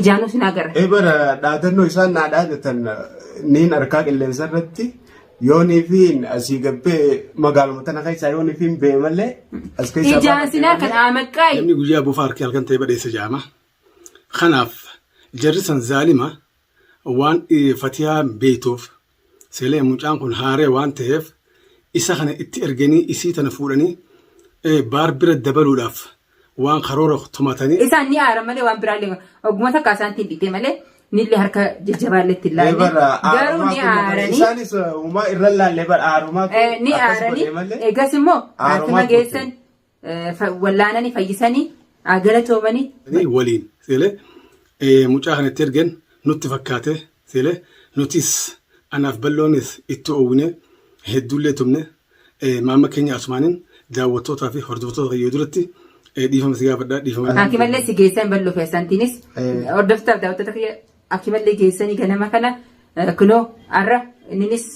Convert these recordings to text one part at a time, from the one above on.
Ijaanuu sin agarra. Ee bara dhaadannoo isaan naa dhaadatan niin arkaa qilleensa irratti yoonii fi asii gabbee magaaluma tana keessaa yoonii fi hin bee malee as keessaa Ijaan sin harkan aamaqqaayi. Namni guyyaa bofa harkee halkan ta'e badheessa jedhama. Kanaaf jarri san zaalima waan fatiyaa beektuuf seelee mucaan kun haaree waan ta'eef isa kana itti erganii isii tana fuudhanii baar bira dabaluudhaaf waan karoora tumatanii. Isaan ni aara malee waan biraallee ogummaa takka isaan ittiin dhiqee malee nillee harka jajjabaallee ittiin laalle. Garuu ni aaranii. Isaanis uumaa irra laallee bara aarumaa Ni aaranii. Egas immoo haakima geessan wallaananii fayyisanii galatoomanii. Waliin seelee mucaa kana itti ergan nutti fakkaate seelee nutis anaaf balloonis itti oowwine hedduullee tumne. Maamma keenya asumaaniin daawwattootaa fi hordoftoota kiyyoo duratti dhiifama si gaafadha dhiifama. Hakimallee si geessan bal'oo keessantiinis hordoftoota daawwattoota kiyya hakimallee geessanii ganama kana kunoo har'a inninis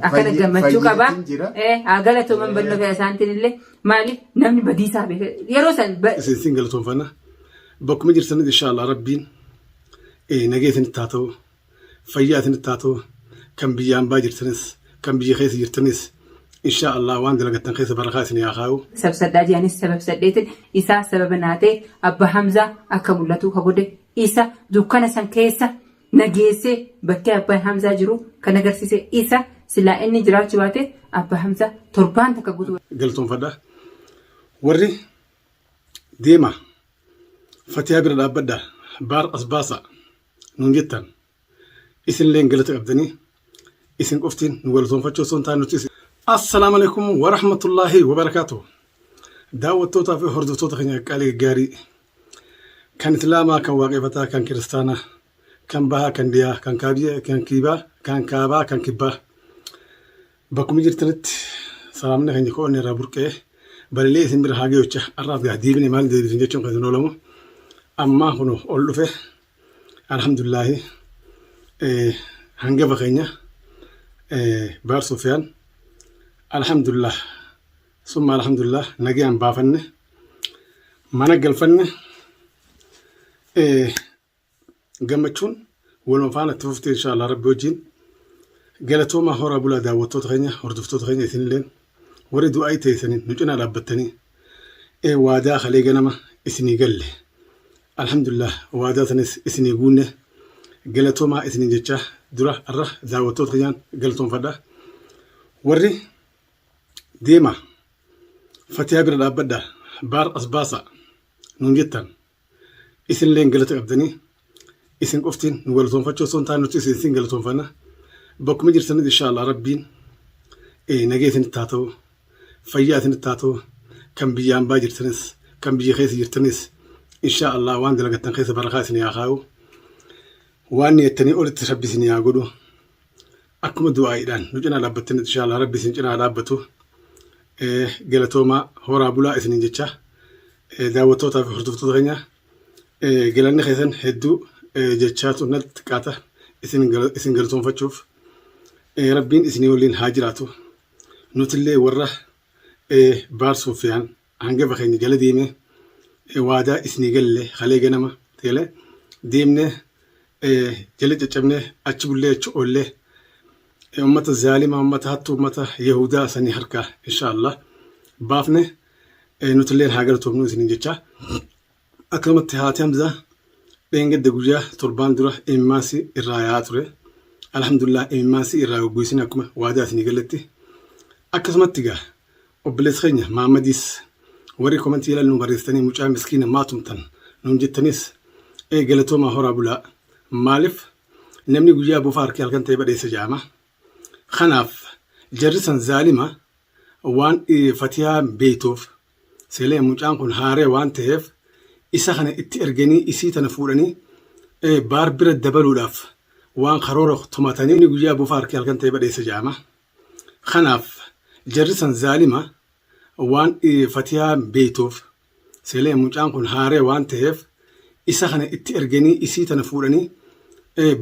akkana gammachuu qaba. Haa galatooman bal'oo keessantiin illee maaliif namni badiisaa beeka yeroo san. Isin sin galatoomfanna bakkuma jirtanitti inshaallah rabbiin nagee isinitti haa ta'u. Fayyaa isinitti haa ta'u. Kan biyya ambaa jirtanis, kan biyya keessa jirtanis, inshaa Allah waan dalagattan keessa barakaa isinii haa kaa'u. Sabsadhaa jedhanis sababsadheetin isaa sababa naa ta'e Abba Hamzaa akka mul'atu ka godhe isa dukkana san keessa na geessee bakkee Abbaan Hamzaa jiru kan agarsiise isa silaa inni jiraachuu baate Abba Hamzaa torbaan takka guutuu. Galatoomfadha. Warri deema fatiyaa bira dhaabbadha baar as baasa nuun jettan isinilleen galata qabdanii isin qoftiin nu galatoonfachuu osoo hin taane nuti isin. Assalaamu alaikum wa rahmatullaahi wa barakaatuh. Daawwattootaa fi hordoftoota keenya qaqqaalii gaggaarii kan Islaamaa, kan waaqeffataa, kan kiristaanaa, kan bahaa, kan dhiyaa, kan kaabiyaa, kan kiibaa, kan kaabaa, kan kibbaa. Bakkuma jirtanitti salaamni keenya ko'onni irraa burqee balilee isin bira haa gayocha har'aas gaa deebine maal deebisin jechuun kan isin oolamu ammaa kun ol dhufe alhamdulillaahi hangafa keenya Baar Sufiyaan alhamdulillah summa alhamdulillah nagayaan baafanne mana galfanne. Gammachuun waluma faana itti fufti inshallah rabbi wajjin. Galatoomaa horaa bulaa daawwattoota keenya hordoftoota keenya isinilleen warri du'aa'ii teessaniin nu cinaa dhaabbattanii waadaa kalee ganama isinii galle. Alhamdulillah waadaa sanis isinii guunne galatoomaa isiniin jecha dura har'a daawwattoota keenyaan galatoomfadha. Warri deema fatiyaa bira dhaabbadha baar as baasa nuun jettan. Isinilleen galata qabdanii isin qoftiin nu galatoonfachuu osoo hin taane nuti isin isin galatoonfanna. Bakkuma jirtanitti inshaallah rabbiin nagee isinitti haa ta'u fayyaa isinitti haa ta'u kan biyya ambaa jirtanis kan biyya keessa jirtanis inshaallah waan dalagattan keessa barakaa isin haa kaa'u waan niyattanii olitti rabbi isin haa godhu. Akkuma du'aa'iidhaan nu cinaa dhaabbattanitti inshaallah rabbi isin cinaa dhaabbatu. Galatoomaa horaa bulaa isiniin jecha daawwattootaa fi hordoftoota keenya galanni keessan hedduu jechaatu natti xiqqaata isin galatoonfachuuf rabbiin isinii waliin haa jiraatu. Nutillee warra Baar Sufiyaan hangafa keenya jala deemee waadaa isinii galle kalee ganama teele deemnee jala caccabnee achi bullee achi oollee ummata zaalimaa ummata hattuu ummata yahudaa sanii harkaa inshaallah baafne nutilleen haa galatoomnu isiniin jechaa Akkanumatti haati Hamzaa dheengadda guyyaa torbaan dura imimmaan irraa yaa'aa ture. Alhamdulillah imimmaan irraa goggoysine akkuma waadaa isinii galletti. Akkasumatti egaa obboleessi keenya Mahammadiis warri komentii jala nu barreessitanii mucaa miskiina maa tumtan nuun jettanis ee galatoomaa horaa bulaa. Maaliif namni guyyaa bofa harkee halkan ta'e badheessa jedhama. Kanaaf jarri san zaalima waan fatiyaa beektuuf Selee mucaan kun haaree waan ta'eef isa kana itti erganii isii tana fuudhanii baar bira dabaluudhaaf waan karoora tumatanii inni guyyaa bofa harkee halkan ta'e badheessa jedhama. Kanaaf jarri san zaalima waan fatiyaa beektuuf selee mucaan kun haaree waan ta'eef isa kana itti erganii isii tana fuudhanii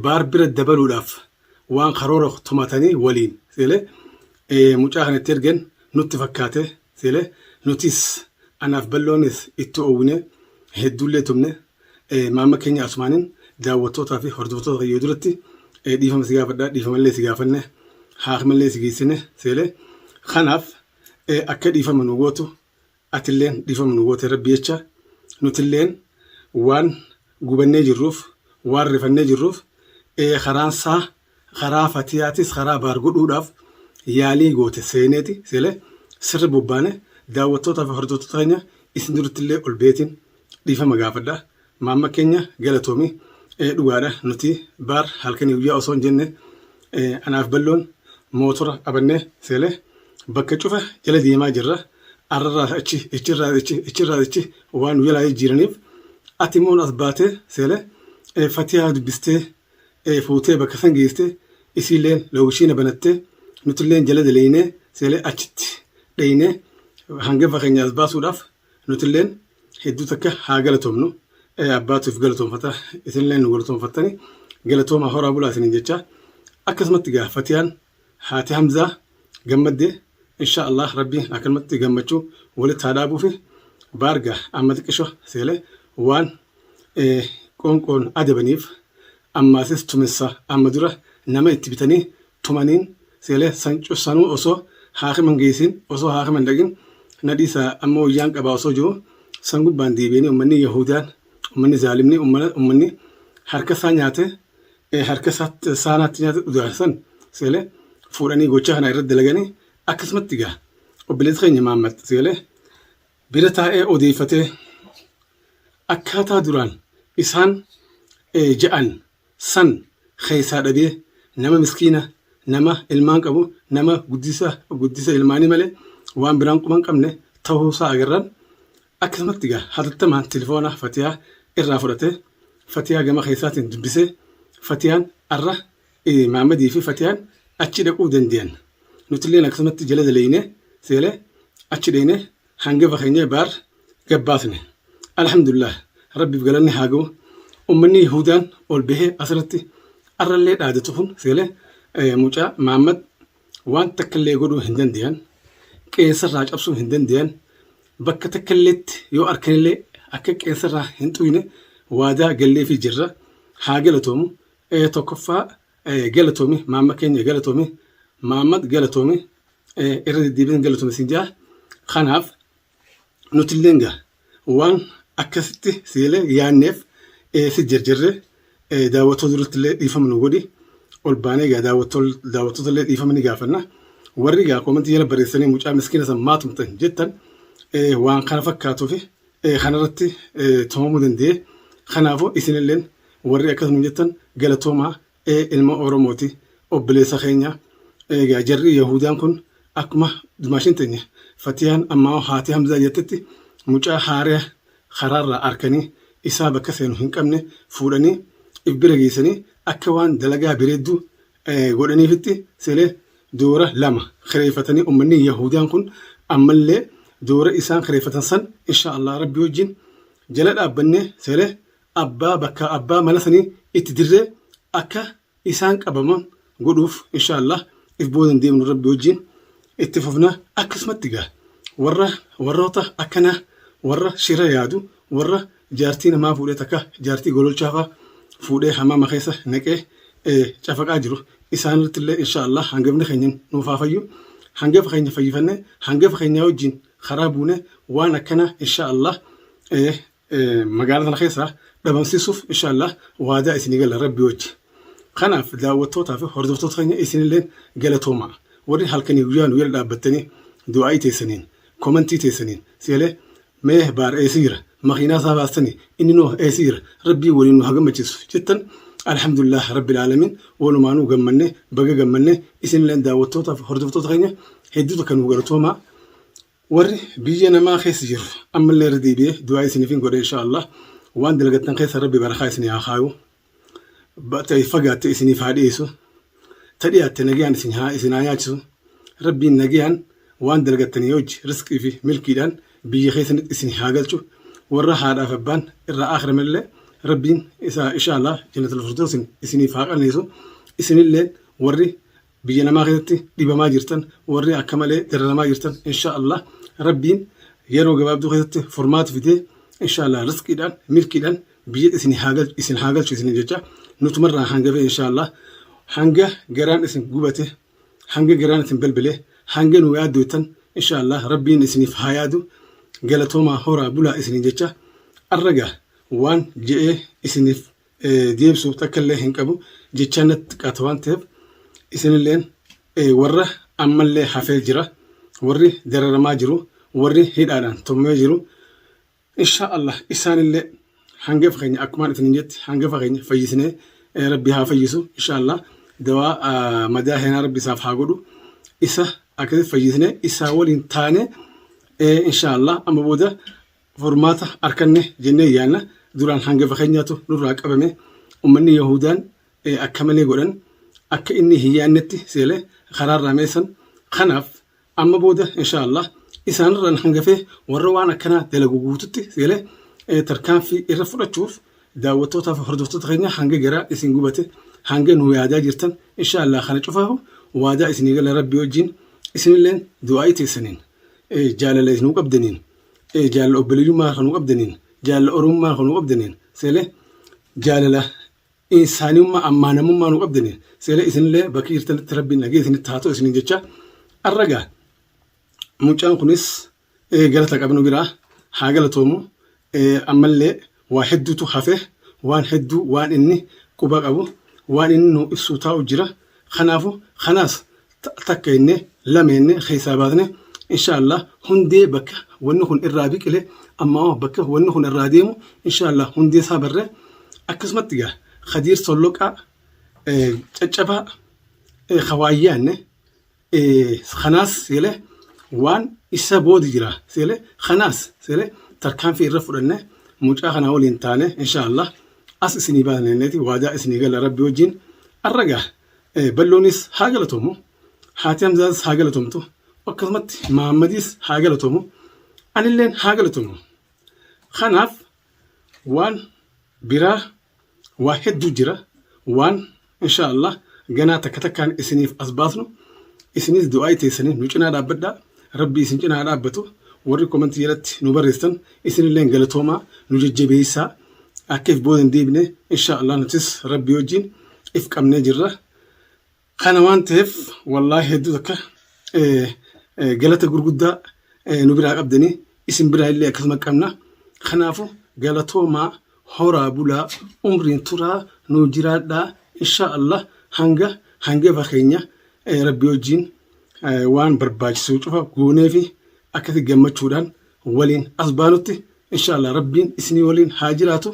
baar bira dabaluudhaaf waan karoora tumatanii waliin selee mucaa kana itti ergan nutti fakkaate. Seele nutis anaaf balloonis itti oowwine hedduullee tumne maamma keenya asumaaniin Daawwattootaa fi hordoftoota kiyyoo duratti dhiifama si gaafadha. Dhiifamallee si gaafanne, haakimallee si geessine seelee. Kanaaf akka dhiifama nu gootu, atilleen dhiifama nu goote rabbi jecha, nutilleen waan gubannee jirruuf, waan rifannee jirruuf, karaan isaa karaa fatiyaatis karaa baar godhuudhaaf yaalii goote seeneeti seelee sirri bobbaane. Daawwattootaa fi hordoftoota keenya isin durattillee ol beetiin dhiifama gaafadha. Maamma keenya, galatoomi. Dhugaadha, nuti baar halkanii guyyaa osoo hin jenne anaaf balloon mootora qabannee seelee bakka cufa jala deemaa jirra. Arrarraa achi, ichirraa achi, ichirraa achi waan nu jalaa jijjiiraniif, ati immoo as baatee seelee fatiyaa dubbistee fuutee bakka san geessitee, isiilleen lookishiina banattee, nutilleen jala daleeynee seelee achitti dheeynee hangafa keenya as baasuudhaaf, nutilleen hedduu takka haa galatoomnu. Abbaatuuf galatoomfata, isinillee nu galatoomfattani, galatoomaa, horaa bulaa isiniin jecha. Akkasumatti gaa fatiyaan haati Hamzaa gammaddee, insha Allah rabbiin akkanumatti gammachuu walitti haa dhaabuufi. Baargaa amma xiqqisho seelee waan qoonqoon adabaniif, ammaasis tuminsa amma dura nama itti bitanii tumaniin seelee sanuu osoo haakiman geessin, osoo haakiman dhaqin nadhiisa amma wayyaan qabaa osoo jiru san gubbaan deebi'anii, ummanni Yahudaan, ummanni zaalimni, ummanni harka isaa nyaate, harka saanaatti nyaate dhugaan san seelee fuudhanii gocha kana irratti dalaganii. Akkasumatti gaa obboleessi keenya Mahammad seelee bira taa'ee odeeffatee akkaataa duraan isaan ja'an san keessaa dhabee, nama miskiina, nama ilmaan qabu, nama guddisa ilmaanii malee waan biraan quba hin qabne ta'uusaa agarran, akkasumatti gaa hatattamaan telefoona Fatiyaa irraa fudhatee Fatiyaa gama keessaatiin dubbisee, Fatiyaan arra Mahammadii fi Fatiyaan achi dhaquu dandeyan. Nutilleen akkasumatti jala daleeyne seelee achi dheyne hangafa keenya baar gabbaasne. Alhamdulillah, rabbiif galanni haa ga'u. Ummanni Yahudaan ol bahee asirratti arrallee dhaadatu kun seelee mucaa Mahammad waan takkallee godhuu hin dandeyan. Qeensarraa cabsuu hin dandeyan. Bakka takkalleetti yoo arkanillee akka qeensarraa hin xuyne waadaa galleefii jirra. Haa galatoomu. Tokkoffaa galatoomi maamma keenya, galatoomi Mahammad, galatoomi, irra deddeebiin galatoomi siin jaa. Kanaaf nutilleen gaa waan akkasitti seelee yaanneef si jarjarre, daawwattoota duratti illee dhiifama nu godhi. Ol baanee gaa daawwattoota illee dhiifama ni gaafanna. Warri gaa koomentii jala barreessanii mucaa miskiina san maatumtan jettan, waan kana fakkaatuu fi kanarratti tumamuu danda'e. Kanaafuu isinilleen warri akkasuma jettan galatoomaa. Ilma Oromooti, obboleessa keenya. Egaa jarri Yahudaan kun akkuma dumaashin teenya Fatiyaan ammaa haati Hamzaa jettetti mucaa haaraya karaarraa arkanii isaa bakka seenu hin qabne fuudhanii if bira geessanii akka waan dalagaa bareedduu godhaniifitti seelee doora lama kireeffatanii, ummanni Yahudaan kun ammallee doora isaan kireeffatan san insha Allah rabbi wajjin jala dhaabbannee seelee abbaa bakka abbaa mana sanii itti dirree akka isaan qabaman godhuuf insha Allah if boodan deemnu, rabbi wajjin itti fufna. Akkasumatti gaa warra warroota akkanaa, warra shira yaadu, warra jaartii namaa fuudhee, takka jaartii gololchaafaa fuudhee hamaama keessa naqee cafaqaa jiru, isaanirratti illee insha Allah hangafni keenya nuuf haa fayyu. Hangafa keenya fayyifannee hangafa keenyaa wajjin karaa buune waan akkanaa insha Allah magaalaa tana keessaa dhabamsiisuuf insha Allah waadaa isinii gala rabbi wajji. Kanaaf daawwattootaa fi hordoftoota keenya isinilleen galatoomaa. Warri halkanii guyyaa nu jala dhaabbattanii du'aa'ii teessaniin, komantii teessaniin seelee mee baar eessa jira, makiinaa isaa baastanii inni noo eessa jira, rabbii waliin nu haa gammachiisu jettan, alhamdulillah rabbil aalamiin, walumaanuu gammanne, baga gammanne. Isinilleen daawwattootaa fi hordoftoota keenya hedduu takka nu galatoomaa. Warri biyya namaa keessa jiru ammallee irra deebi'ee du'aa isiniif hin godhe, insha Allah waan dalagattan keessa rabbi barakaa isinii haa kaayu. Ta'e fagaatte isiniif haa dhiyeessu. Ta dhiyaatte nagayaan isin haa nyaachisu. Rabbiin nagayaan waan dalagattanii hojii riskii fi milkiidhaan biyya keessanitti isin haa galchu. Warra haadhaaf abbaan irraa aakhiramallee rabbiin isa insha Allah jannatul firdoosin isiniif haa qananiisu. Isinillee warri biyya namaa keessatti dhibamaa jirtan, warri akka malee dararamaa jirtan, insha Allah rabbiin yeroo gabaabduu keessatti furmaata fidee insha Allah riskiidhaan milkiidhaan biyya isin haa galchu isin haa galchu isin jecha nutumarraa hangafee inshaallah hanga garaan isin gubate hanga garaan isin balbale hanga nu yaaddoytan inshaallah rabbiin isiniif haa yaadu galatoomaa horaa bulaa isiniin jecha arraga waan je'ee isiniif deebsu takka illee hin qabu jechaan natti xiqqaata waan ta'eef isinilleen warra ammallee hafee jira warri dararamaa jiru warri hidhaadhaan tumamee jiru insha Allah isaanillee hangafa keenya akkumaan isinin jetti hangafa keenya fayyisnee rabbi haa fayyisu insha Allah dawaa madaa heenaa rabbi isaaf haa godhu isa akkasitti fayyisnee isaa waliin taane insha Allah amma booda furmaata arkanne jennee yaanna. Duraan hangafa keenyaatu nurraa qabame. Ummanni Yahudaan akka malee godhan akka inni hin yaannetti seele karaarraa meessan. Kanaaf amma booda insha Allah isaanirraan hangafee warra waan akkanaa dalagu guututti seele tarkaanfii irra fudhachuuf daawwattootaa fi hordoftoota keenya hanga garaa isin gubate hanga nu yaadaa jirtan insha Allah kana cufaahu waadaa isinii gala rabbi wajjin isinilleen du'aa'ii teessaniin jaalala isinuu qabdaniin jaalala obboleeyyummaa kan nu qabdaniin jaalala oromummaa kan nu qabdaniin seele jaalala insaaniyummaa ammaanamummaa nu qabdaniin seele isinillee bakka jirtanitti rabbiin nagee isinitti haa ta'u isiniin jecha arragaa mucaan kunis galata qabnu biraa haa galatoomu ammallee waa hedduutu hafe waan hedduu waan inni quba qabu waan inni nu ibsuu taa'u jira kanaafu kanaas takka jennee lama jennee keessaa baasne insha Allah hundee bakka wanni kun irraa biqile amma bakka wanni kun irraa deemu insha Allah hundee isaa barree akkasumatti gaa Khadiir Solloqaa caccabaa kawaayyaanne kanaas seele waan isa booda jira seele kanaas seele tarkaanfii irra fudhanne mucaa kanaa waliin taane insha Allah as isinii baasne waadaa isinii gala rabbi wajjin arragaa Balloonis haa galatoomu, haati Hamzaas haa galatoomtu, akkasumatti Mahammadiis haa galatoomu, anilleen haa galatoomu. Kanaaf waan biraa waa hedduu jira waan insha Allah ganaa takka takkaan isiniif as baasnu isinis du'aa teessanii nu cinaa dhaabbadhaa rabbi isin cinaa dhaabbatu warri komantii jalatti nu barreessitan isinilleen galatoomaa nu jajjabeessaa akka if booda hin deebine insha Allah nutis rabbi wajjin if qabnee jirra. Kana waan ta'eef wallaahi hedduu takka galata gurguddaa nu biraa qabdanii isin biraa illee akkasuma qabna. Kanaafu galatoomaa horaa bulaa umriin turaa nuu jiraadhaa insha Allah hanga hangafa keenya rabbi wajjin waan barbaachisu cufa goonee fi akkasi gammachuudhaan waliin as baanutti Inshallah rabbiin isinii waliin haa jiraatu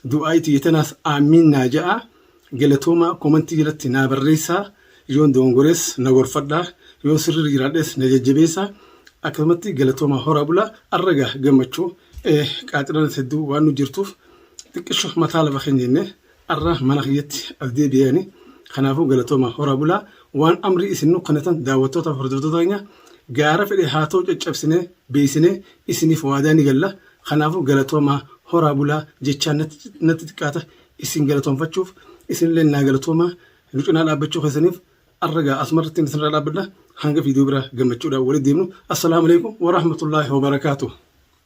du'aayi tiyya tanaas aamiin naa ja'aa galatoomaa komantii jalatti naa barreessaa yoon dogongorees na gorfadhaa yoon sirrii jiraadhees na jajjabeessaa akkasumatti galatoomaa horaa bulaa arragaa gammachuu qaaxiraan hedduu waan nu jirtuuf xiqqisho mataa lafa keenya jennee Arra mana kiyyatti as deebi'e ani. Kanaafuu galatoomaa horaa bulaa. Waan amrii isin nu kennatan daawwattootaaf hordoftoota keenya gaara fedhe haa ta'u caccabsinee beeysinee isiniif waadaa ni galla. Kanaafuu galatoomaa horaa bulaa jechaan natti xiqqaata isin galatoomfachuuf isinillee naa galatoomaa nu cinaa dhaabbachuu keessaniif arra gaa asumarratti isinirraa dhaabbadha hanga viidiyoo biraa gammachuudhaan walitti deemnu. Assalaamu alaikum warahmatullaahi wabarakaatuh.